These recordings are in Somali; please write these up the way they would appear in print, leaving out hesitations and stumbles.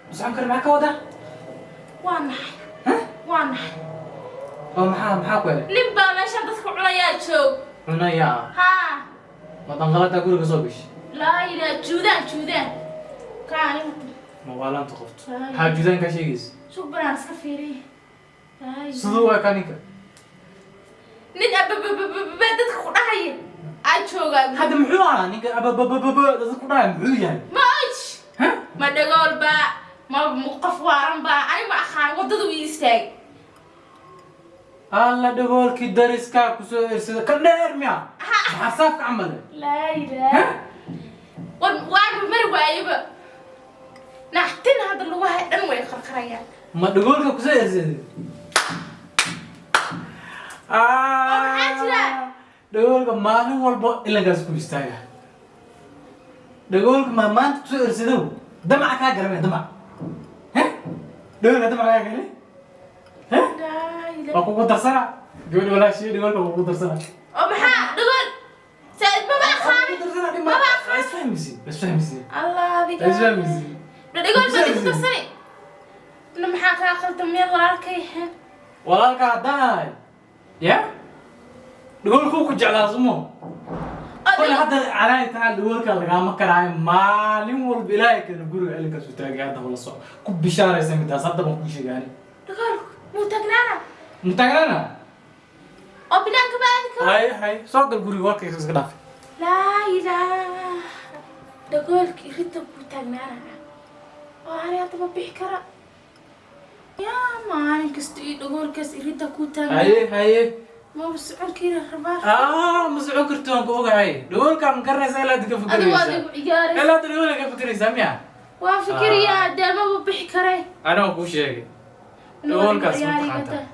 Ma socon kara, maxaa ka wadaa? Waa naxay. Waa naxay. Oo maxaa ku helay? Nin baa meeshan dadka cunayaa joog. Cunayaa? Haa. Ma danqalataa guriga soo gashay? Laa ilaa, juudaan, juudaan kaa anigu. Ma waalaanta qofto? Ay. Maxaa juudaan kaa sheegaysa? Sug, banaan iska fiiriy. Laa ilaaha. Siduu waa kaa ninka? Nin ababababa dadka ku dhahaya aa joogaa. Hadda muxuu ahaa ninka ababababa dadka ku dhahaya? Muxuu yahay? Ma og. Ha? Ma dhagool baa, ma qof waaran baa? Ani ma aqaan, waddada uu istaagay. Alla, dhagoolkii dariskaa kusoo ersada ka dheer miya? Maxaa saafka camal eh? Laa ilaaha, war waanba mari waayaba, naxtin. Hadda lugaha dhan way qarqarayaan. Ma dhagoolka kusoo ersaday? Maxaa jira? Dhagoolka maalin walba ilankaas ku istaaga. Dhagoolka ma maanta kusoo ersadow? Damaca kaa garamaya, damac. He, dhagoolka damaca kaa galay. He. Laa ilaaha. Waa kugu darsana gabadha walaashii, dhagoolka waa kugu darsana. Oo maxaa dhagool said? Maba aqaan. Kugu darsana, dhib Maba ma aqaan. Waa isfahmaysiin, waa isfahmaysiin. Allah, adiga. Waa isfahmaysiin. Dhagool baa igu darsani na? Maxaa kaa qaldan? Miyaad walaalkay ahayn? Walaalka haddaan ahay ya, dhagoolkuu ku jeclaa sumo. Kole hadda calaayi tacaal, dhagoolka lagaama karaayo. Maalin walba Ilaahay keeno guriga ilinkaas u taagay. Hadda la soco, ku bishaaraysa midaas hadda baan kuu sheegaani. Dhagoolku muu taagnaana? Mutaagnaana. Oo binaanka ma aadi karo? Hay hay, soo gal guriga, warkayga iska dhaaf. Laa ilaaha, dhagoolka iridda buu taagnaana oo ani hadda ma bixi kara yaa. Maalin kasta iyo dhagoolkaas iridda kuu taagnaa. Haye haye. Maba socon kari rabaa. Ah, ma socon karti, waan ku ogahay. Dhagoolka ma garanaysaa? Ilaa hadda ka Adigu fikiraysaa. Adigu ciyaaraysa. Ilaa hadda dhagoolka ka fikiraysaa miya? Waan fikiriyaa dee, maba bixi karay. Anaa waan kuu sheegay, dhagoolkaas ma taqaantaa?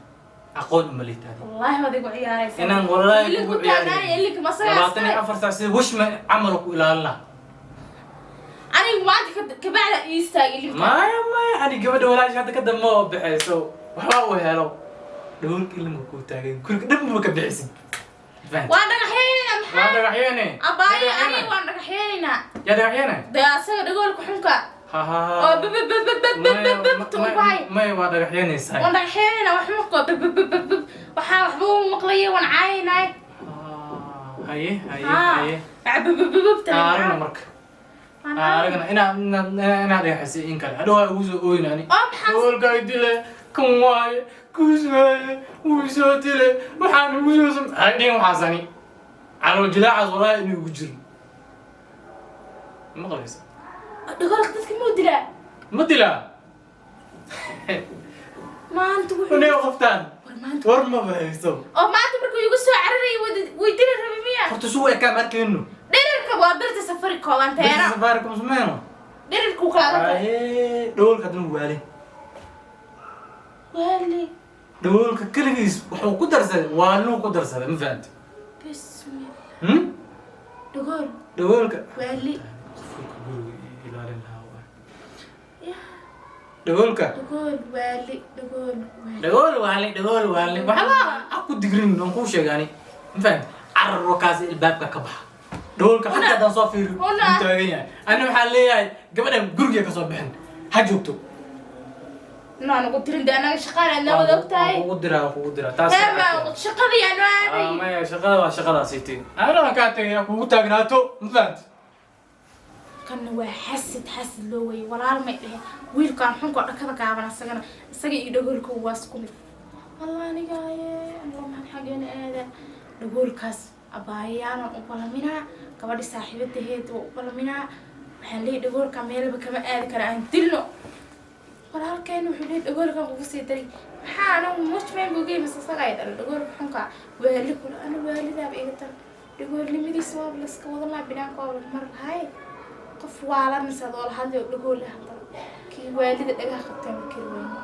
Aqoon uma liitaadi. Wallaahi waad igu ciyaaraysaa. Inaan wallaahi Ilinka kugu taagnaanaya, ciyaariyo. ilinka masagaa. 24 saac sida washma camal ku ilaalina. Anigu maanta kabacda ii istaag ilinka. Maya maya, ani gabadha walaashi hadda ka dambe oo baxayso waxba uu helo. Dhagoolka ilinka kuu taagan, guriga dhan ma ka bixisid. Fahant? Waan dhagaxyeynaynaa. Waa Maxaa dhagaxyeene. abaayo, aniga waan dhagaxyeynaynaa. Yaa dhagaxyeene? Dee asaga dhagoolka xunka Ha ha ha. oo bbbbbbbbtu ku hay. Maya, waa dhagaxyeenaysaa. Waan dhagaxyeynaynaa, wax maqo bbbbbb, waxaa waxba u maqlaya, waan caayaynay. Haye haye haye. Bbbbbbta. Aragna marka, aragna inaad dhagaxisay in kale. Hadhow waa ugu soo ooyin ani. Oo maxaa? Dhagoolka ay dile kan waaye, kuus waaye, wuu soo dile, waxaan ugu soo sam hay dhihin. Waxaasani calool jilaacaas walaahi inuu igu jiro ma maqlaysa. Dhagoolka dadka muu dilaa? Ma dilaa. Maanta wuxuu Unay qoftaan. War maanta. War maba hayso. Oo maanta markuu igu soo cararayay way dili rabay miya? Horta suu ekaa ma arkayno. Dherarka waa birta Safaricom anteena. Safaricom sameeno. Dherarku kaaga tahay. Aye, dhagoolka haddana waale. Waali. Dhagoolka keligiis wuxuu ku darsaday waalnuu ku darsaday, ma fahanti? Bismillah. Hmm? Dhagool. Dhagoolka. Waali. Qofka guriga ilaalin lahaa waay. Ya. Dhagoolka. Dhagool waali, dhagool waali. Dhagool waale, dhagool waale, waxba ha ku digrin, aan kuu sheegaani, ma fahanti? Carar wakaasi ilbaabka ka baxa. Dhagoolka xagga haddaan soo fiiriyo Una. wuu taagan yahay. Ani waxaan leeyahay gabadhan guriga ka soo bixin, ha joogto. Naan ugu tirin de, anaga shaqaan aadna wada ogtahay. Waan kugu diraa, waan kugu diraa taas. Heema shaqadii aanu aaday. Maya, shaqada waa shaqadaasiti. Anaa waan kaa tagay, kugu taagnaato, ma fahanti? Kanna waa xasid, xasid loo weyay. Walaal may dheheen wiilkaan xunka oo dhakada gaaban, asagana isaga iyo dhagoolka waa isku mid. Allah, anigaaye, Allah, maxaan xageena aada? Dhagoolkaas abaayayaanan u balaminaa, gabadhi saaxiibadaheed waa u balaminaa. Waxaan leeyahay dhagoolka meelba kama aadi kara, aan dilno. Walaalkeen wuxuu leeyahay dhagoolkan kugu sii daray. Maxaa anagu mushmeen buu mise isaga ay dhalay dhagoolka xunka waali kula? Ana waalidaaba iga tar, dhagoolnimadiisa waaba laska wadan lahaa, binaanka waaba la mar lahay. Qof waalan mise adoo la hadlay oo dhagool ah, haddana kii waalida dhagaha qabtaa ma kari weyne.